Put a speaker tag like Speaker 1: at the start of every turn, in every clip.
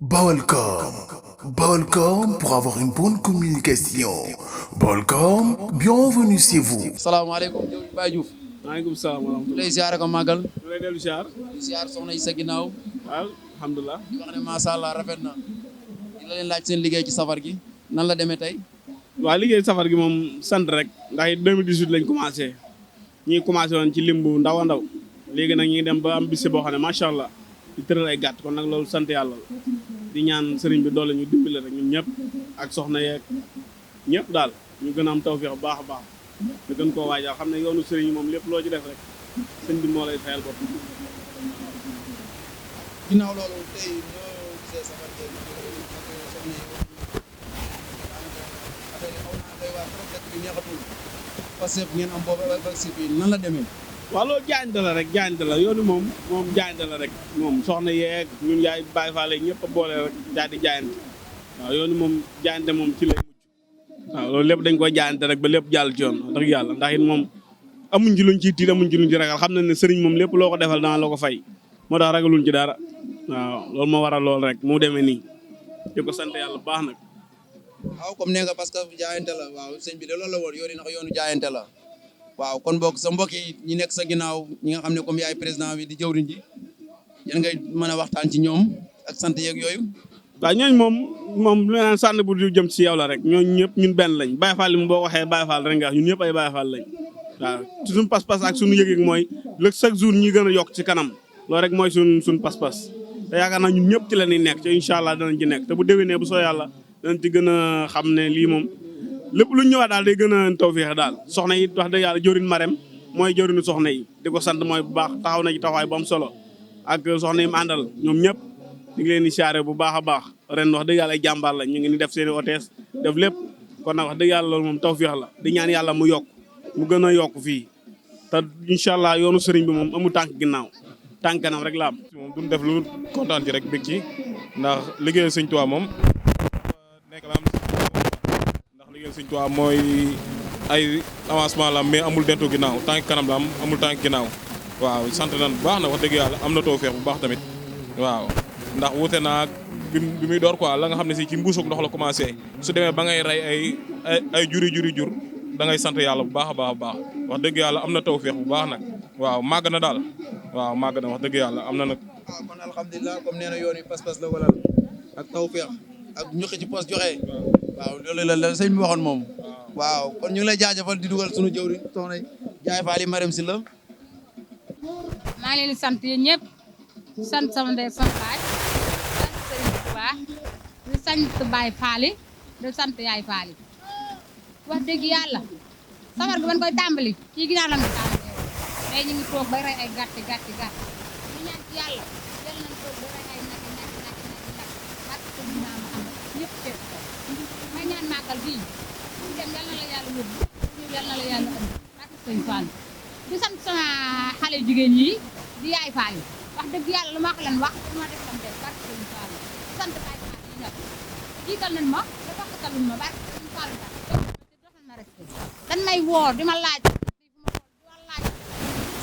Speaker 1: Balcom. Balcom pour avoir une bonne communication. Balcom, bienvenue chez vous.
Speaker 2: salaamaaleykum Baye Diouf.
Speaker 3: maaleykum salaam wa rahmatulah.
Speaker 2: lay ziare ko màggal.
Speaker 3: lay dellu ziar.
Speaker 2: di ziare soxna yi sa ginnaaw.
Speaker 3: waaw alhamdulilah.
Speaker 2: di wax ne macha allah rafet na. di la leen laaj seen liggéey ci safar gi nan la demee tey.
Speaker 3: waaw liggéey safar gi moom sant rek ndax it 2018 lañ commencé ñi commencé woon ci limbu ndaw a ndaw léegi nag ñi ngi dem ba am bisi boo xam ne macha allah di tëral ay gàtt kon nag loolu sant yàlla la di ñaan sëriñ bi doole ñu dimbale rek ñun ñëpp ak soxna yeeg ñëpp daal ñu gën a am tawfeex bu baax a baax ñu gën koo waajal xam ne yoonu sëriñ moom lépp loo ci def rek sëñ bi moo lay fayal bopp.
Speaker 2: ginnaaw loolu tey ñoo gisee safar gi soxna yi affaire yi xaw naa doy waar trop dëkk bi neexatul parce que ngeen am boobu ba si fii nan la demee.
Speaker 3: waaw loolu jaayante la rek jaayante la yoonu moom jaayante la rek moom soxna yeeg ñun yaay Baay Faal ñëpp a boole rek daal di jaayante waaw yoonu moom jaayante moom ci lay mujj waaw loolu lépp dañ koy jaayante rek ba lépp jàll ci yoon wax dëgg yàlla ndax it moom amuñ ci luñ ciy tiit amuñ ci luñ ci ragal xam na ne sëriñ moom lépp loo ko defal dana la ko fay moo tax ragaluñ ci dara waaw loolu moo waral loolu rek mu demee nii di ko sant yàlla bu baax nag.
Speaker 2: waaw comme nee nga parce que jaayante la waaw sëñ bi de loolu la woon yoon yi ndax yoonu jaayante la. waaw kon boog sa mbokk yi ñi nekk sa ginnaaw ñi nga xam ne comme yaay président bi di jëwriñ ji yan ngay mën a waxtaan ci ñoom ak sant yeeg yooyu.
Speaker 3: waaw ñooñu moom lu naan sànni bu du jëm ci yow la rek ñooñu ñëpp ñun benn lañ Baye Fall li mu boo waxee Baye Fall rek nga wax ñun ñëpp ay Baye Fall lañ waaw ci suñu pas-pas ak suñu yëg-yëg mooy le chaque jour ñi gën a yokk ci kanam loolu rek mooy suñu pas-pas te yaakaar naa ñun ñëpp ci la ñuy nekk te incha allah danañ ci nekk te bu déwénee bu soo yàlla danañ ci gën a xam ne lii moom lépp lu ñu ñëwaat daal day gën a tawfeex daal soxna yi wax dëgg yàlla jëwriñ Marème mooy jëwriñu soxna yi di ko sant mooy bu baax taxaw na ci taxawaay bu am solo ak soxna yi mu àndal ñoom ñëpp ñu ngi leen di siyaare bu baax a baax ren wax dëgg yàlla ay jàmbaar la ñu ngi ni def seen i hôtesse def lépp kon nag wax dëgg yàlla loolu moom tawfeex la di ñaan yàlla mu yokk mu gën a yokk fii te incha allah yoonu sëriñ bi moom amul tànk ginnaaw tànk kanam rek la am.
Speaker 4: moom duñ def lu kontaan ci rek bég ci ndax liggéeyal sëñ Tuubaa moom nekk la am ndax liggéeyal sëñ Tuubaa mooy ay avancement la mais amul dentu ginnaaw tànk kanam la am amul tànk ginnaaw waaw sant nañ bu baax na wax dëgg yàlla am na tawfeex bu baax tamit waaw ndax wute naa bi muy door quoi la nga xam ne si ci mbuusug ndox la commencé su demee ba ngay rey ay juri jur da ngay sant yàlla bu baax a baax a baax wax dëgg yàlla am na tawfeex bu baax nag waaw màgg na daal waaw màgg na wax dëgg yàlla am na nag.
Speaker 2: waaw kon alhamdulilah comme nee na yoon yi pas-pas la wala ak tawfeex ak ñuqi ci poos joxe. waaw loolu la sëñ bi waxoon moom. waaw kon ñu ngi lay jaajëfal di dugal sunu jëwriñ soxna Jaay Faali Marème si la.
Speaker 5: maa ngi leen di sant yéen ñëpp sant sama ndey sama baay sant Sëriñ Tuubaa di sant Baay Faali di sant Yaay Faali wax dëgg yàlla safar gi ban koy tàmbali kii ginnaaw lan ko tàmbali mais ñu ngi toog bay rey ay gàtt ñu ñaan ci yàlla yal nañ toog bay rey ay nag parce que dinaa ma am ñëpp teg ko may ñaan màggal bii ñu dem yal na la yàlla yóbbu ñu yal na la yàlla andi parce que Sëriñ Fall di sant sama xale jigéen yi di Yaay Faal wax dëgg yàlla lu ma wax leen wax lu ma def lam def parce que Sëriñ Fall sant Baay Faal yi nag jiital nañ ma dafa xataluñ ma parce que Sëriñ Fall dan may woor di ma laaj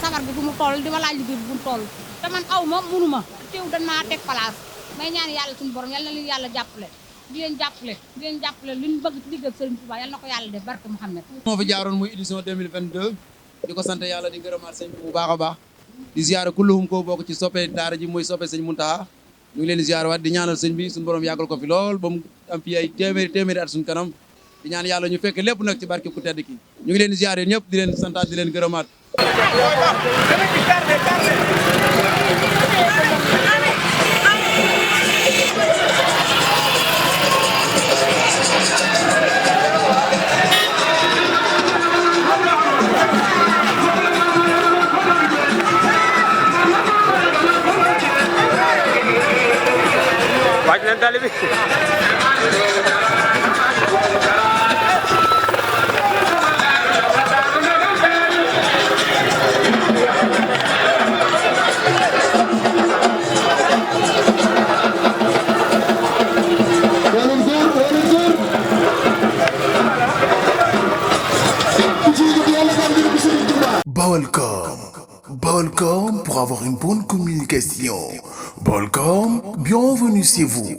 Speaker 5: safar bi fu mu toll di ma laaj liggéey bi fu mu toll te man aw ma munu ma teew dañ maa teg place may ñaan yàlla suñu borom yal na leen yàlla jàppale di leen jàppale lu ñu bëgg ci liggéey Sëriñ Tuubaa yal na ko yàlla def barke Muhammad
Speaker 2: moo fi jaaroon muy édition 2022 di ko sant yàlla di gërëmaat sëñ bi bu baax a baax di ziare kulluhum koo bokk ci soppe daara ji mooy soppe sëñ Muntaxa ñu ngi leen di ziare waat di ñaanal sëñ bi suñu borom yàggal ko fi lool ba mu am fi ay téeméeri at suñu kanam di ñaan yàlla ñu fekk lépp nag ci barke ku tedd ki ñu ngi leen di ziare ñëpp di leen santaat di leen gërëmaat.
Speaker 6: wàcc leen tali bi
Speaker 1: Balcom. Balcom pour avoir une bonne communication. Balcom, bienvenue chez vous.